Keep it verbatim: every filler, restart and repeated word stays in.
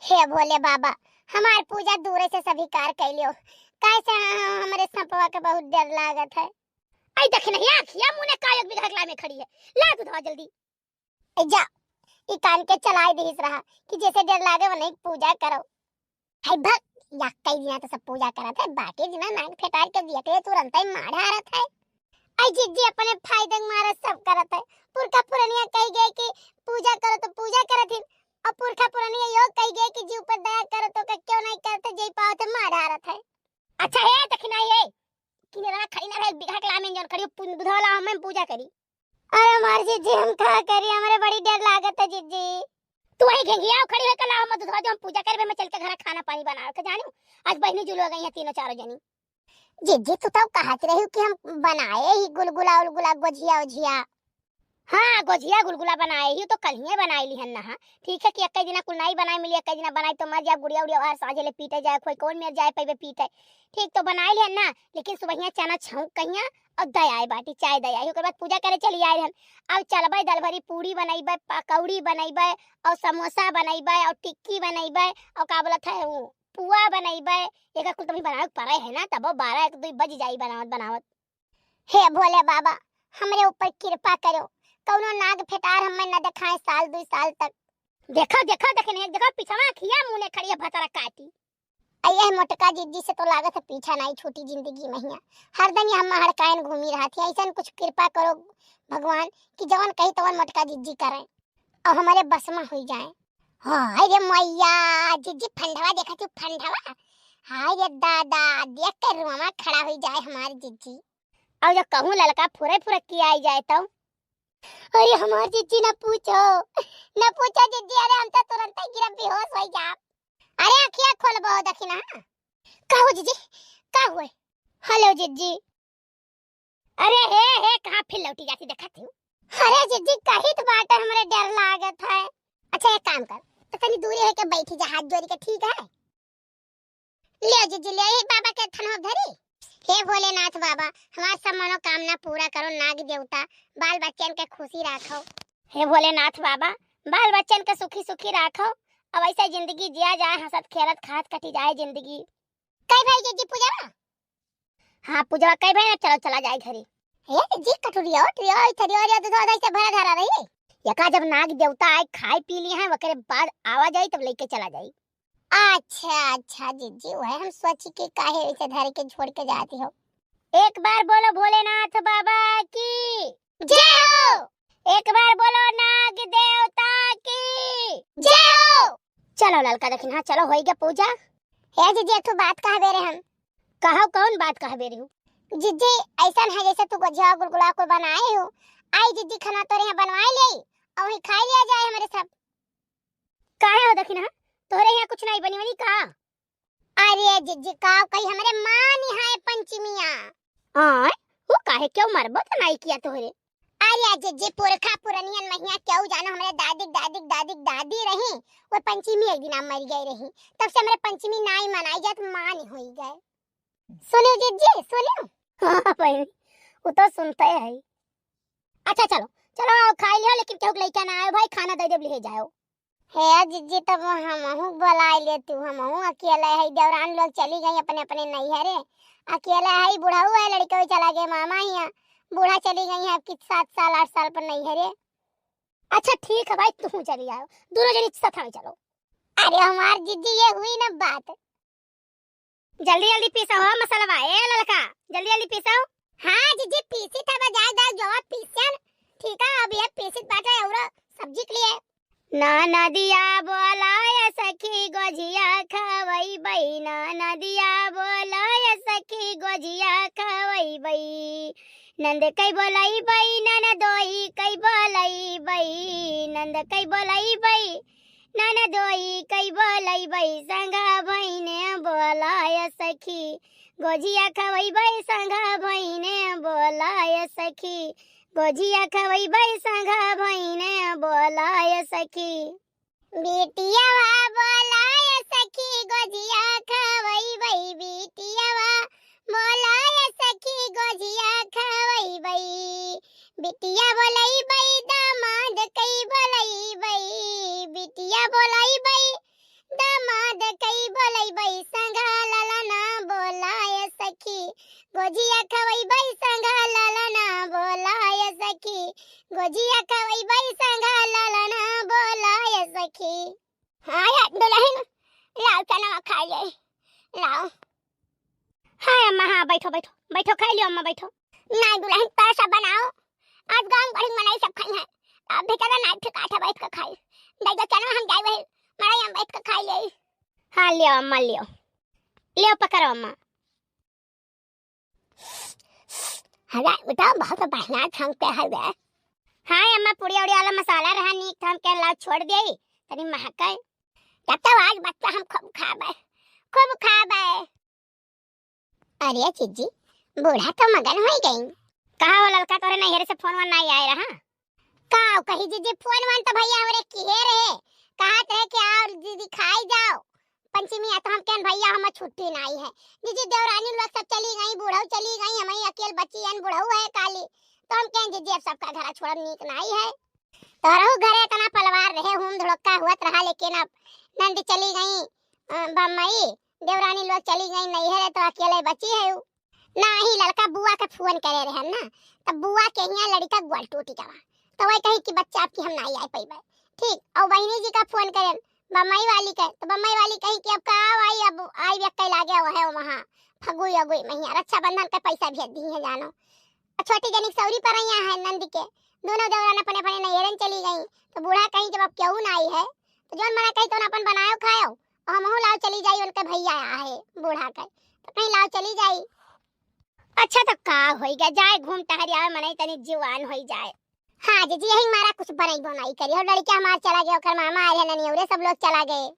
हे भोले बाबा, हमार पूजा दूरे से सभी कार कैलियो, काहे से ह-, ह-, हमरे सपवा के बहुत डर लागत है। आई देख नहीं, आँखिया मुने का एक बीघा के लामे खड़ी है, ला दूधवा जल्दी। ए जा, ई कान के चलाए दिहिस रहा कि जैसे डर लागे वनही पूजा करो। हाय भक, या कई दिना तो सब पूजा करत है, बाकी दिना नाक फेटार के दिया के तुरंत ही मार हारत है। आई जिज्जी अपने फायदे के मारे सब करत है। पुरखा पुरनिया कही गए कि पूजा करो तो पूजा करत हिन, और पुरखा पुरनिया यो कही गए कि जीव पर दया करो तो का क्यों नहीं करते, जई पावत है मार हारत है। अच्छा हे दखिना हे, किने रहा खड़ी ना रहे, एक बीघा के लामे जौन खड़ी, पु-, बुधवा ला हम पूजा करी। अरे हमार जिज्जी, हम का करी, हमरे बड़ी डर लागत है जिज्जी। तू वही घेंघिया खड़ी होके ला, हम दूधवा जो हम पूजा करबे, मैं चल के घर खाना पानी बनावे के जानी। आज बहिनी जुलवा गई है तीनों चारों जनी। जिज्जी, तू तो कहत रही कि हम बनाए ही गुलगुला उलगुला, गोझिया उझिया। हाँ, गोझिया गुलगुला बनाए ही तो कल ही बनाए ली हन ना। ठीक है कि एक दिना कुल नाई बनाए मिली, एक दिना बनाए तो मर जाए गुड़िया उड़िया, और साझे ले पीटे जाए, कोई कौन मेर जाए पैबे पीटे। ठीक तो बनाए ली हन ना, लेकिन सुबहिया चना छौंक कहिया और दे आए बाटी, चाय दे आई, ओकर बाद पूजा करे चली आए रहन। अब चलबे दलभरी पूड़ी बनैबे, पकौड़ी बनैबे और समोसा बनैबे और टिक्की बनैबे और का बोलत है उ, पुआ बनैबे। एकर कुल तमी बनावे के पड़े है ना, तबो बारह एक दुई बज जाई बनावत बनावत। हे भोले बाबा, हमरे ऊपर कृपा करो, कौनो नाग फेटार हमें न देखाए साल दुई साल तक। देखो, देखो, देखे नहीं, देखो, पिछवा खिया मुँह ने खड़ी है भतरा काटी। अये मोटका जिज्जी से तो लागत है पीछा नहीं छूटी जिंदगी में हिया। हरदम ये हम हड़कायन घूमी रहत है। ऐसन कुछ कृपा करो भगवान कि जवन कही तवन मोटका जिज्जी करें और हमारे बस में हुई जाए। हाय रे मैया, जिज्जी फंडवा देखा तू फंडवा। हाय रे दादा, देख के रुआवा खड़ा हुई जाए हमार जिज्जी। और जब कहूँ ललका फुरे फुरे की आई जाए तो। अरे हमार जिज्जी ना पूछो, ना पूछो जिज्जी, अरे हम तो तुरंत ही गिरब बेहोश हो जाब। अरे अखिया खोल बहु दखिना। का हो जिज्जी, का हुए? हेलो जिज्जी। अरे हे, हे, कहाँ फिर लौटी जाती देखत हूँ? अरे जिज्जी, कहित बाटे हमरे डर लागत है। अच्छा एक काम कर, तो तनी दूरी होके बैठी जा हाथ जोड़ी के, ठीक है? ले जिज्जी ले, ए बाबा के थनवा धरी। हे भोलेनाथ बाबा, हमार सब मनोकामना पूरा करो नाग देवता, बाल बच्चन के खुशी राखो। हे भोलेनाथ बाबा, बाल बच्चन के सुखी सुखी राखो, अब ऐसे जिंदगी जिया जाए, हंसत खेलत खात कटी जाए जिंदगी। कई भाई जिज्जी पूजा बा? हाँ पूजा कई भाई ना, चलो चला जाए घरे। हे जिज्जी कटोरिया उटरिया इथरिया और दूध ऐसे भरा धरा रही। यका जब नाग देवता आए खाए पी लिए हैं वकरे बाद आवा जाई तब लेके चला जाई। अच्छा अच्छा जिज्जी, वह हम सोची कि काहे ऐसे धर के छोड़ के जाती हो। एक बार बोलो भोलेनाथ बाबा की जय हो। एक बार बोलो नाग देवता की जय हो। चलो ललका दखिन, हाँ चलो होई गया पूजा। हे जिज्जी, एक ठो बात कहबे रहे हम। कहो कौन बात कहबे रहे हो? जिज्जी, ऐसा है जैसे तू गोझिया गुलगुला को बनाए हो, आई जिज्जी खाना तोरे यहाँ बनवाए ले और वहीं खाए लिया जाए हमारे सब। काहे हो दखिना, तोहरे यहाँ कुछ नहीं बनी बनी का? अरे जिज्जी, का कही हमरे माँ निहाय पंचमिया। आय, वो काहे क्यों मरबो तो नहीं किया तोहरे? अरे जिज्जी, पुरखा पुरनियन महिया क्यों जानो हमरे दादी दादी दादी दादी रही, वो पंचमी एक दिन मर गए रही, तब से हमरे पंचमी नाई मनाई जात, माँ नहीं होई गए। सुनियो जिज्जी, सुनियो। हाँ बहन, वो तो सुनते है। अच्छा चलो, चलो आओ खाई लियो, लेकिन केहू के लइका ना आयो भाई, खाना दे देब ले जाओ। हे जिज्जी, तब हमहू बोलाई ले तू, हमहू अकेले है, देवरान लोग चली गई अपने अपने नैहरे, अकेले है, बुढ़ऊ है, लड़के भी चला गए मामा हिया, बूढ़ा चली गई है आपकी सात साल आठ साल पर नैहरे। अच्छा ठीक है भाई, तू चली आओ, दोनों जनी साथ में चलो। अरे हमार जिज्जी, ये हुई ना बात। जल्दी जल्दी पीसो हो मसलवा, ए ललका, जल्दी जल्दी पीसो। हाँ जिज्जी, पीसी था बजाए दाल जोवा पीसन। ठीक है, अब ये पीसित बाटे और सब्जी के लिए। ना नदिया बोलाय सखी गोझिया खवई बई, ना नदिया बोलाय सखी गोझिया खवई बई। नंद कई बोलाई बई, नन दोई कई बोलाई बई, नंद कई बोलाई बई, नन दोई कई बोलाई बई, संगा भइने बोलाय सखी, गोझिया खवई बई, संगा भइने बोलाय सखी, गोझिया खवई बई, संगा भइने बोलाय सखी। बिटियावा बोलाय सखी, गोझिया खवई बई, बिटियावा बोलाय सखी, गोझिया खवई बई। बिटिया बोलाई बई, दामाद कई बोलाई बई, बिटिया बोलाई बई, हाँ यार दुलहिन, लाओ चनवा खाइ ले, लाओ। हाँ अम्मा, हाँ, बैठो, बैठो, बैठो, खाइ लियो अम्मा, बैठो। नाहीं दुलहिन, पैसा बनाओ, आज गाँव गढ़ी मनई सब खइहैं, अब भीतरा नाहीं ठिकात है बैठ के खाई। दइ दो चनवा, हम जाई वही मड़ई में बैठ के खाइ लेई। हाँ, लियो अम्मा, लियो, लियो पकड़ो अम्मा। अरे बेटा, बहुत बढ़िया छमके है रे। हाँ अम्मा, पुड़िया उड़िया वाला मसाला रहा नीक, तो हम कहे लाओ छोड़ देई, तनी महके। तब तो आज बच्चा हम खूब खाबे, खूब खाबे। अरे जीजी, बूढ़ा तो मगन होइ गई। कहा हो ललका, तोरे नैहरे से फोन वोन नाहीं आए रहा? का कही जीजी, फोन वोन तो भइया हमरे किहे रहे, कहत रहे कि आओ दीदी खाई जाओ पंचमी, आ तो हम कहन भइया हमर छुट्टी नाहीं है। जीजी देवरानी लोग सब चली गई, बूढ़ऊ चली गई, हमहीं अकेल बची हन, बूढ़ऊ है काली, तो हम कहन जीजी अब सबका घरा छोड़ब नीक नाहीं है। तोहरहू घरे इतना पलवार रहे, हूम धुड़क्का हुअत रहा, लेकिन अब नंद चली गई, अ, बम्बई, देवरानी लोग चली गई नैहरे, तो अकेले बची है उ। नाहीं, ललका बुआ के फोन करे रहन ना, तब बुआ के हियाँ लड़िका गोड़ टूटि गवा, तो वही कही कि बच्चा आपकी हम नाहीं आइ पइबे। ठीक, और बहिनी जी का फोन करेन बम्बई वाली के, तो बम्बई वाली कही कि अब का आई, अब आई भी कई लागे वो है वहाँ फगुई अगुई महिया, रक्षाबंधन के पैसा भेज दी है जानो। छोटी जनी सौरी परैया है नंद के, दोनों देवरान अपने अपने नैहरन चली गई। तो बूढ़ा कहीं जब अब केहू नाहीं है, तो जौन मना कही तौन अपन बनायो खायो, और हमहू लाओ चली जाई, उनके भइया आए बूढ़ा के, तो कहीं लाओ चली जाई। अच्छा तो का होई गया, जाए घूम टहरि आवे, मनई तनी जुआन होई जाए। हाँ जीजी, यही मारा कुछ बनई बनाई करी, और लड़िका हमार चला गए, ओकर मामा आए हैं ननियौरे, सब लोग चला गए।